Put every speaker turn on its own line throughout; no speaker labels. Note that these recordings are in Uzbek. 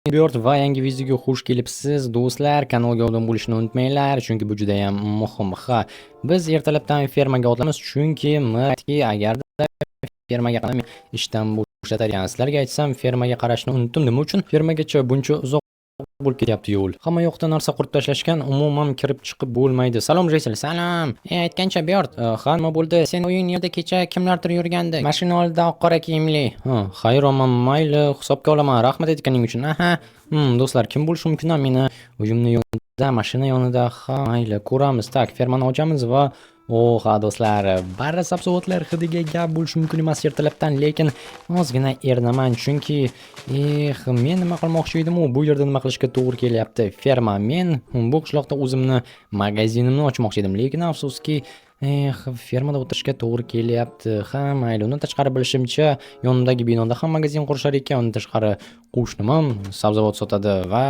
Biyort va yangi videoga xush kelibsiz, do'stlar. Kanalga obuna bo'lishni unutmanglar, chunki bu juda ham muhim. Ha, biz ertalabdan fermaga otlanamiz, chunki aytdiki, agarda fermaga qaramay ishdan bo'shatar ekan. Sizlarga aytsam, fermaga qarashni unutdim. Nima uchun fermagacha buncha uzoq bo'lib ketyapti yo'l? Hamma yoqda narsa qurib tashlashgan, umuman kirib chiqib bo'lmaydi. Salom, житель, salom. E, aytgancha, Biyort, ha, nima bo'ldi? Sen uying yerda kecha kimlardir yurgandi. Mashina oldida oq qora kiyimli. Ha, hayronman, mayli, hisobga olaman. Rahmat aytganing uchun. Aha. Do'stlar, kim bo'lishi mumkin meni uyimni yonida, mashina yonida? Ha, mayli, ko'ramiz. Так, fermani ochamiz va oh, ha, do'stlar, barra sabzavotlar hidiga gap bo'lishi mumkin emas ertalabdan, lekin ozgina erinaman, chunki men nima qilmoqchi edim u bu yerda nima qilishga to'g'ri kelyapti. Ferma. Men bu qishloqda o'zimni magazinimni ochmoqchi edim, lekin afsuski, fermada o'tirishga to'g'ri kelyapti. Ha, mayli, undan tashqari bilishimcha, yonimdagi binoda ham magazin qurishar ekan, undan tashqari qo'shnim ham sabzavot sotadi va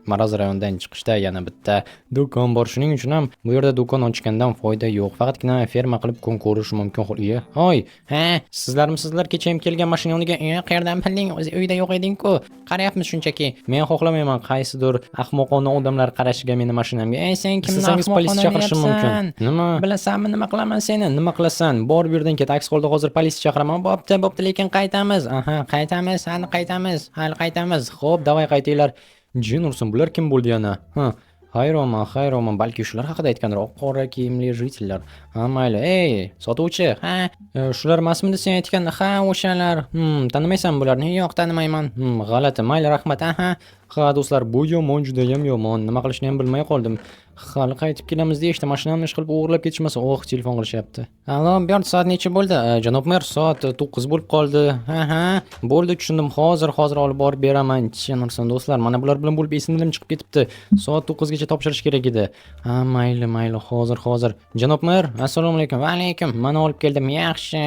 Maraz rayonidan chiqishda yana bitta do'kon bor. Shuning uchun ham bu yerda do'kon ochgandan foyda yo'q. Faqatgina ferma qilib kun ko'rish mumkin. Iye, hoy, ha, sizlarmisizlar kecha ham kelgan mashina yoniga? E, qayerdan bilding? O'zi uyda yo'q eding-ku. Qarayapmiz shunchaki. Men xohlamayman qaysidir ahmoqona odamlar qarashiga meni mashinamga. Ey, sen kimni
Istasangiz politsiya
ahmoqona
chaqirishim mumkin.
deyapsan? Nima? Bilasanmi, nima qilaman seni? Nima qilasan? Bor, bu yerdan ket. Aks holda hozir politsiya chaqiraman. Bo'pti, bo'pti, lekin qaytamiz. Aha, qaytamiz, hali qaytamiz, hali qaytamiz. Xo'p, давай qaytinglar. Jin ursin, bular kim bo'ldi yana? Ha, hayronman, hayronman. Balki shular haqida aytgandir. Oq qora kiyimli житель lar. Ha, mayli. Ey, sotuvchi, ha, shular emasmidi sen aytgan? Ha, o'shalar. Tanimaysanmi bularni? Yo'q, tanimayman. G'alati. Mayli, rahmat. Aha. Ha, do'stlar, bu yomon, judayam yomon. Nima qilishni ham bilmay qoldim. Hali qaytib kelamiz deyishdi. Mashinamni ish qilib o'g'irlab ketishmasa, oh, telefon qilishyapti. Allo, Bjorn, soat necha bo'ldi? Janob mer, soat 9 bo'lib qoldi. Ha, bo'ldi, tushundim. Hozir, hozir olib borib beraman. Jin ursin, do'stlar, mana bular bilan bo'lib esimdan chiqib ketibdi. Soat 9 gacha topshirish kerak edi. Ha, mayli, mayli, hozir, hozir. Janob mer, assalomu alaykum. Va alaykum. Mana olib keldim. Yaxshi.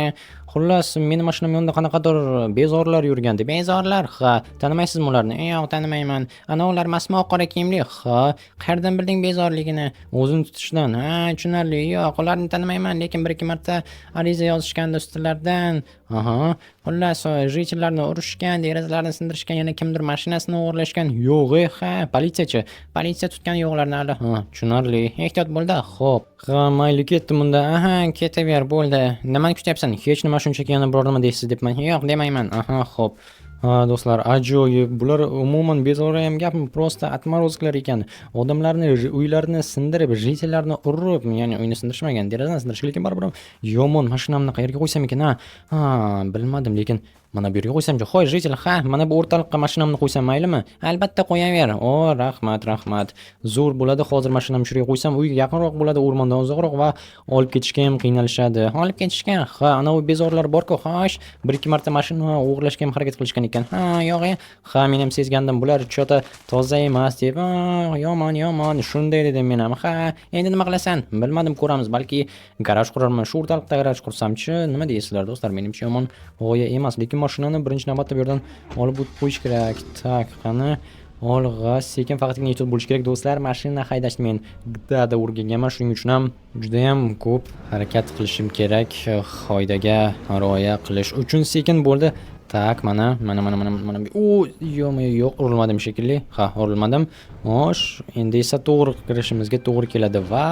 Xullas, meni mashinam yonida qanaqadir bezorilar yurgandi. Bezorilar? Ha, tanimaysizmi ularni? Yo'q, tanimayman. Ana ular emasmi oq qora kiyimli? Ha, qayerdan bilding bezorligini? O'zini tutishidan. Ha, tushunarli. Yo'q, ularni tanimayman, lekin bir ikki marta ariza yozishgandi ustilaridan. Aha. Xullas, житель larni urishgan, derazalarni sindirishgan, yana kimdir mashinasini o'g'irlashgan. Yo'q, e, ha, politsiyachi. Politsiya tutgan yo'q ularni hali. Ha, tushunarli. Ehtiyot bo'ldi. Xo'p. Ha, mayli, ketdim unda. Aha, ketaver, bo'ldi. Nimani kutyapsan? Hech nima, shunchaki yana biror nima deysiz debman. Yo'q, demayman. Aha, xo'p. Ha, do'stlar, ajoyib. Bular umuman bezori ham gapmi? Просто отморозок lar ekan. Odamlarni uylarini sindirib, житель larni urib, ya'ni uyni sindirishmagan, derazani sindirishgan, lekin baribir ham yomon. Mashinamni qayerga qo'ysam ekan, ha? Ha, bilmadim, lekin mana bu yerga qo'ysamchi? Hoy, житель, ha, mana bu o'rtaliqqa mashinamni qo'ysam maylimi? Albatta qo'yaver. O, rahmat, rahmat. Zo'r bo'ladi. Hozir mashinamni shu yerga qo'ysam, uyga yaqinroq bo'ladi, o'rmondan uzoqroq va olib ketishga ham qiynalishadi. Olib ketishga? Ha, ana u bezorilar bor-ku, xo'sh, bir ikki marta mashina o'g'irlashga ham harakat qilishgan ekan. Ha, yo'q, e. Ha, men ham sezgandim, bular чё-то toza emas deb. Ha, yomon, yomon. Shunday dedim men ham. Ha, endi nima qilasan? Bilmadim, ko'ramiz. Balki garaj qurarman. Shu o'rtaliqda garaj qursamchi, nima deysizlar, do'stlar? Menimcha yomon g'oya emas, lekin mashinani birinchi navbatda bu yerdan olib o'tib qo'yish kerak. Так, qani? Olg'a, sekin, faqatgina ehtiyot bo'lish kerak, do'stlar. Mashina haydashni men gdada o'rganganman, shuning uchun ham judayam ko'p harakat qilishim kerak qoidaga rioya qilish uchun. Sekin bo'ldi. Так, mana, mana, mana, mana, mana. U, yo'q, yo'q, urilmadim shekilli. Ha, urilmadim. Xo'sh, endi esa to'g'ri kirishimizga to'g'ri keladi va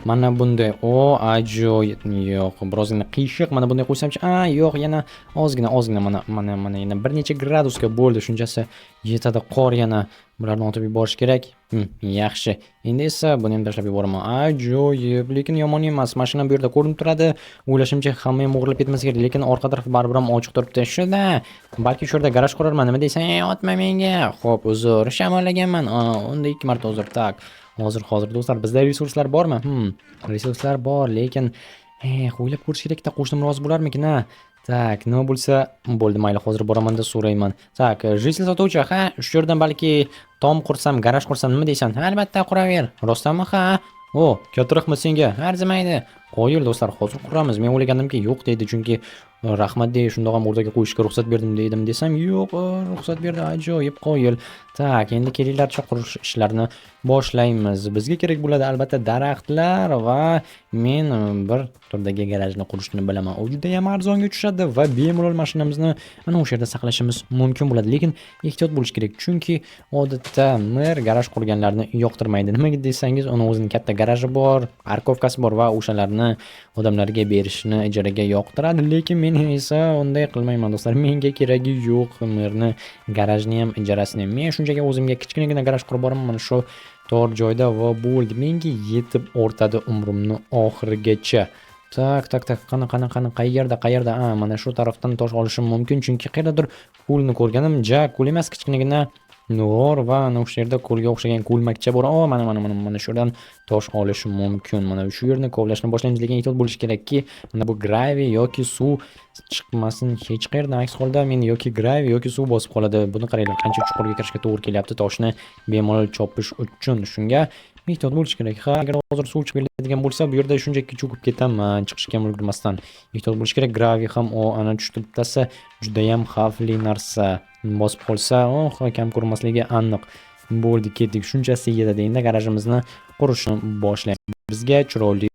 mana bunday. O, ajoyib. Yo'q, birozgina qiyshiq. Mana bunday qo'ysamchi? A, yo'q, yana ozgina, ozgina mana, mana, mana yana bir necha gradusga bo'ldi. Shunchasi yetadi. Qor yana bularni otib yuborish kerak. Yaxshi. Endi esa buni ham tashlab yuboraman. Ajoyib, lekin yomon emas. Mashina bu yerda ko'rinib turadi. O'ylashimcha, hamma ham o'g'irlab ketmasa kerak, lekin orqa tarafi baribir ham ochiq turibdi. Shuda, balki shu yerda garaj qurarman. Nima deysan? Ey, otma menga. Xo'p, uzr, shamollaganman. Unda ikki marta uzr. Так. Hozir, hozir, do'stlar, bizda resurslar bormi? Resurslar bor, lekin o'ylab ko'rish kerakda, qo'shnim rozi bo'larmikin, a? Так, nima bo'lsa bo'ldi, mayli, hozir boramanda so'rayman. Так, житель sotuvchi, ha, shu yerdan balki tom qursam, garaj qursam, nima deysan? Albatta quraver. Rostdanmi? Ha. O, katta rahmat senga. Arzimaydi. Qoyil, do'stlar, hozir quramiz. Men o'ylagandimki, yo'q deydi, chunki rahmat dey, shundoq ham o'rtaga qo'yishga ruxsat berdim dedim desam, yo'q, ruxsat berdi. Ajoyib, qoyil. Так, endi kelinglarchi, qurish ishlarini boshlaymiz. Bizga kerak bo'ladi, albatta, daraxtlar va men bir turdagi garajni qurishni bilaman. U judayam arzonga tushadi va bemalol mashinamizni ana o'sha yerda saqlashimiz mumkin bo'ladi. Lekin ehtiyot bo'lish kerak, chunki odatda mer garaj qurganlarni yoqtirmaydi. Nimaga desangiz, uni o'zining katta garaji bor, парковка si bor va o'shalarni odamlarga berishni ijaraga yoqtiradi. Lekin men esa unday qilmayman, do'stlar. Menga keragi yo'q merni garajini ham, ijarasini ham. Men shunchaki o'zimga kichkinagina garaj qurib boraman mana shu tor joyda va bo'ldi. Menga yetib ortadi umrimni oxirigacha. Так, так, так, qani, qani, qani, qayerda, qayerda? A, mana shu tarafdan tosh olishim mumkin, chunki qayerdadir ko'lni ko'rganim, ja ko'l emas, kichkinagina g'or va ana o'sha yerda ko'lga o'xshagan ko'lmakcha bor. O, mana, mana, mana, mana shu yerdan tosh olishim mumkin. Mana shu yerni kovlashni boshlaymiz, lekin ehtiyot bo'lish kerakki, mana bu гравий yoki suv chiqmasin hech qayerdan. Aks holda meni yoki гравий, yoki suv bosib qoladi. Buni qaranglar, qancha chuqurga kirishga to'g'ri kelyapti toshni bemalol chopish uchun. Shunga ehtiyot bo'lish kerak. Ha, agar hozir suv chiqib keladigan bo'lsa, bu yerda shunchaki cho'kib ketaman, chiqishga ham ulgurmasdan. Ehtiyot bo'lish kerak. Гравий ham, o, ana tushdi bittasi. Judayam xavfli narsa. Bosib qolsa, oh, kam ko'rinmasligi aniq. Bo'ldi, ketdik. Shunchasi yetadi. Endi garajimizni qurishni boshlaymiz. Bizga chiroyli,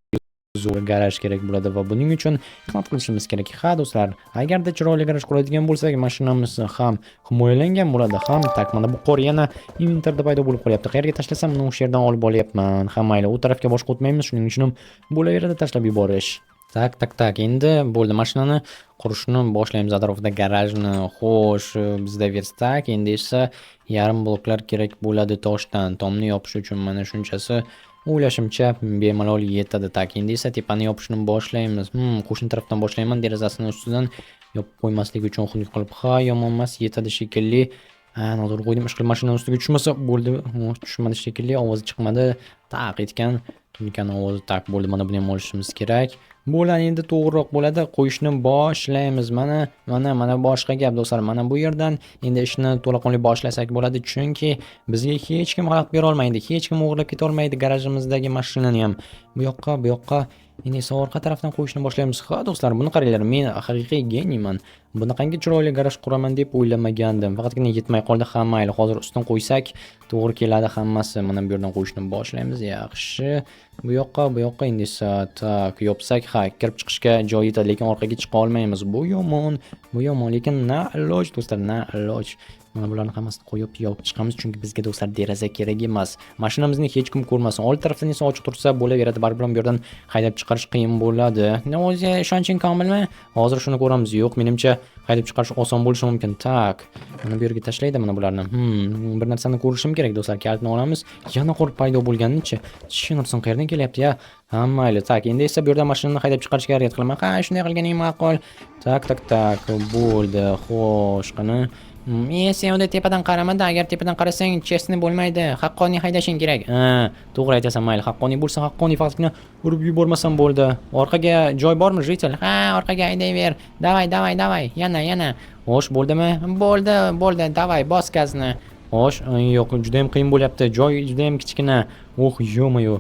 zo'r garaj kerak bo'ladi va buning uchun mehnat qilishimiz kerak. Ha, do'stlar, agarda chiroyli garaj quradigan bo'lsak, mashinamiz ham himoyalangan bo'ladi, ham. Так, mana bu qor yana inventarda paydo bo'lib qolyapti. Qayerga tashlasam, uni o'sha yerdan olib olyapman. Ha, mayli, u tarafga boshqa o'tmaymiz, shuning uchun ham bo'laveradi tashlab yuborish. Так, так, так, endi bo'ldi, mashinani qurishni boshlaymiz atrofida garajni. Xo'sh, bizda верстак, endi esa yarim bloklar kerak bo'ladi toshdan. Tomni yopish uchun mana shunchasi, o'ylashimcha, bemalol yetadi. Так, endi esa tepani yopishni boshlaymiz. Qo'shni tarafdan boshlayman, derazasini ustidan yopib qo'ymaslik uchun xunuk qilib. Ha, yomon emas, yetadi shekilli. Ha, noto'g'ri qo'ydim. Ishqilib mashinani ustiga tushmasa bo'ldi. Tushmadi shekilli, ovozi chiqmadi. Taq etgan tunukkani ovozi. Так, bo'ldi, mana buni ham olishimiz kerak. Bo'ladi, endi to'g'riroq bo'ladi. Qo'yishni boshlaymiz. Mana, mana, mana boshqa gap, do'stlar. Mana bu yerdan endi ishni to'laqonli boshlasak bo'ladi, chunki bizga hech kim xalaqit bera olmaydi. Hech kim o'g'irlab keta olmaydi garajimizdagi mashinani ham. Bu yoqqa, bu yoqqa. Endi esa orqa tarafdan qo'yishni boshlaymiz. Ha, do'stlar, buni qaranglar, men haqiqiy geniyman. Bunaqangi chiroyli garaj quraman deb o'ylamagandim. Faqatgina yetmay qoldi. Ha, mayli, hozir ustun qo'ysak to'g'ri keladi hammasi. Mana bu yerdan qo'yishni boshlaymiz. Yaxshi. Bu yoqqa, bu yoqqa endi esa, так, yopsak, ha, kirib chiqishga joy yetadi, lekin orqaga chiqa olmaymiz. Bu yomon, bu yomon, lekin na iloj, do'stlar, na iloj. Mana bularni hammasini qo'yib yopib chiqamiz, chunki bizga, do'stlar, deraza kerak emas. Mashinamizni hech kim ko'rmasin. Old tarafdan esa ochiq tursa bo'laveradi. Baribir ham bu yerdan haydab chiqarish qiyin bo'ladi. Nima, o'zi ishonching komilmi? Hozir shuni ko'ramiz. Yo'q, menimcha, haydab chiqarish oson bo'lishi mumkin. Так, mana bu yerga tashlaydi mana bularni. Bir narsani ko'rishim kerak, do'stlar. Kalitni olamiz. Yana qor paydo bo'lganichi. Tushunibsan, qayerdan kelyapti ya? Ha, mayli. Так, endi esa bu yerdan mashinani haydab chiqarishga harakat qilaman. Ha, shunday qilganing ma'qul. Так, так, так, bo'ldi. Xo'sh, qani? Sen unda tepadan qaramada, agar tepadan qarasang, честный bo'lmaydi. Haqqoniy haydashing kerak. Ha, to'g'ri aytasan, mayli. Haqqoniy bo'lsa haqqoniy, faqatgina urib yubormasam bo'ldi. Orqaga joy bormi, житель? Ha, orqaga haydayver. Давай, давай, давай. Yana, yana. Xo'sh, bo'ldimi? Bo'ldi, bo'ldi. Давай, bos gazni. Xo'sh, yo'q, juda ham qiyin bo'lyapti. Joy juda ham kichkina. Oh, ё-моё.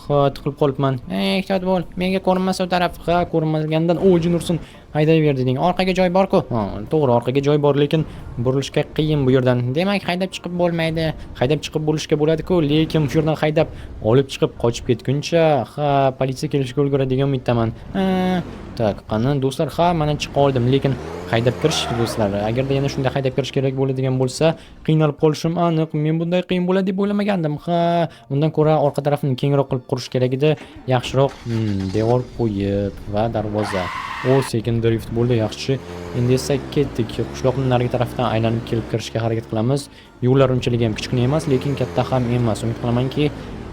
Ha, tiqilib qolibman. Ey, ehtiyot bo'l. Menga ko'rinmasa u taraf. Ha, ko'rinmagandan o jin ursin. Haydayver deding. Orqaga joy bor-ku. Ha, to'g'ri, orqaga joy bor, lekin burilishga qiyin bu yerdan. Demak, haydab chiqib bo'lmaydi. Haydab chiqib bo'lishga bo'ladi-ku, lekin bu yerdan haydab olib chiqib qochib ketguncha, ha, politsiya kelishga ulguradi degan umiddaman. Ha, так, qani, do'stlar, ha, mana chiqa oldim, lekin haydab kirish, do'stlar, agarda yana shunday haydab kirish kerak bo'ladigan bo'lsa, qiynalib qolishim aniq. Men bunday qiyin bo'ladi deb o'ylamagandim. Ha, undan ko'ra orqa tarafini kengroq qilib qurish kerak edi. Yaxshiroq devor qo'yib va darvoza. O, sekin drift bo'ldi, yaxshi. Endi esa ketdik. Qishloqning narigi tarafidan aylanib kelib kirishga harakat qilamiz. Yo'llar unchalik ham kichkina emas, lekin katta ham emas. Umid qilamanki,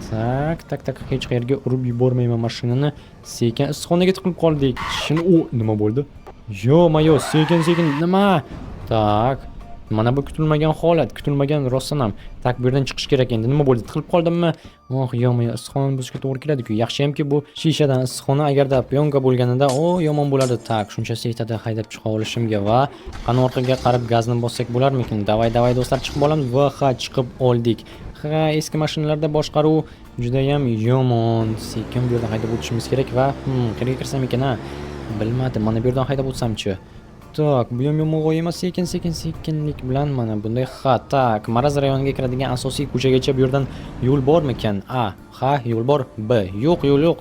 так, так, так, hech qayerga urib yubormayman mashinani. Sekin issiqxonaga tiqilib qoldik. Shuni u nima bo'ldi? Ё-моё, sekin sekin nima? Так. Mana bu kutilmagan holat, kutilmagan rostdan ham. Так, bu yerdan chiqish kerak endi. Nima bo'ldi? Tiqilib qoldimmi? Oh, ё-моё, issiqxonani buzishga to'g'ri keladi-ku. Yaxshiyamki, bu shishadan issiqxona, agarda пленка bo'lganida, o, yomon bo'lardi. Так, shunchasi yetadi haydab chiqa olishimga va qani, orqaga qarab gazni bossak bo'larmikin? Давай, давай, do'stlar, chiqib olamiz va ha, chiqib oldik. Ha, eski mashinalarda boshqaruv judayam yomon. Sekin bu yerdan haydab o'tishimiz kerak va qayerga kirsam ekan, a? Bilmadim. Mana bu yerdan haydab o'tsamchi? Так, bu ham yomon g'oya emas. Sekin, sekin, sekinlik bilan mana bunday. Ha, так, Maraz rayoniga kiradigan asosiy ko'chagacha bu yerdan yo'l bormikan? A, ha, yo'l bor. B, yo'q, yo'l yo'q.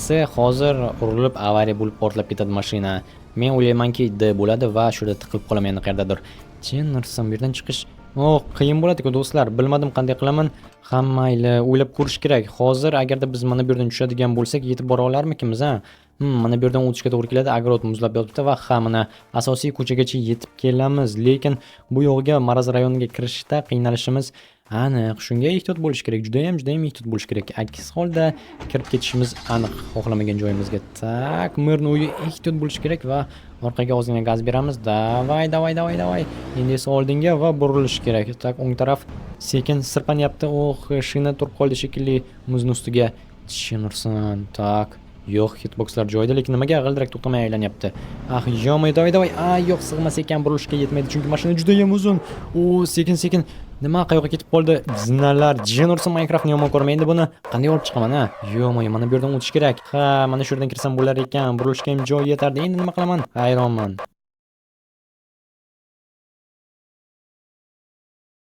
C, hozir urilib, avariya bo'lib portlab ketadi mashina. Men o'ylaymanki, D bo'ladi va shu yerda tiqilib qolaman yana qayerdadir. Jin ursin, bu yerdan chiqish, oh, qiyin bo'ladi-ku, do'stlar. Bilmadim, qanday qilaman. Ha, mayli, o'ylab ko'rish kerak. Hozir agarda biz mana bu yerdan tushadigan bo'lsak, yetib bora olarmikimiz, a? Mana bu yerdan o'tishga to'g'ri keladi. Огород muzlab yotibdi va ha, mana asosiy ko'chagacha yetib kelamiz. Lekin bu yo'g'iga, Maraz rayoniga kirishda qiynalishimiz aniq. Shunga ehtiyot bo'lish kerak. Judayam, judayam ehtiyot bo'lish kerak. Aks holda kirib ketishimiz aniq xohlamagan joyimizga. Так, merni uyi, ehtiyot bo'lish kerak va orqaga ozgina gaz beramiz. Давай, давай, давай, давай. Endi esa oldinga va burilish kerak. Так, o'ng taraf sekin sirpanyapti. Oh, shina turib qoldi shekilli muzni ustiga. Jin ursin. Так. Yo'q, hitboxlar joyida, lekin nimaga g'ildirak to'xtamay aylanyapti? Ah, ё-моё, давай, давай. A, yo'q, sig'mas ekan, burilishga yetmaydi, chunki mashina juda ham uzun. O, sekin, sekin. Nima, qayoqqa ketib qoldi? Zinalar, jin ursin, Minecraftni yomon ko'raman. Endi buni qanday olib chiqaman, a? Ё-моё, mana bu yerdan o'tish kerak. Ha, mana shu yerdan kirsam bo'lar ekan. Burilishga ham joy yetardi. Endi nima qilaman? Hayronman.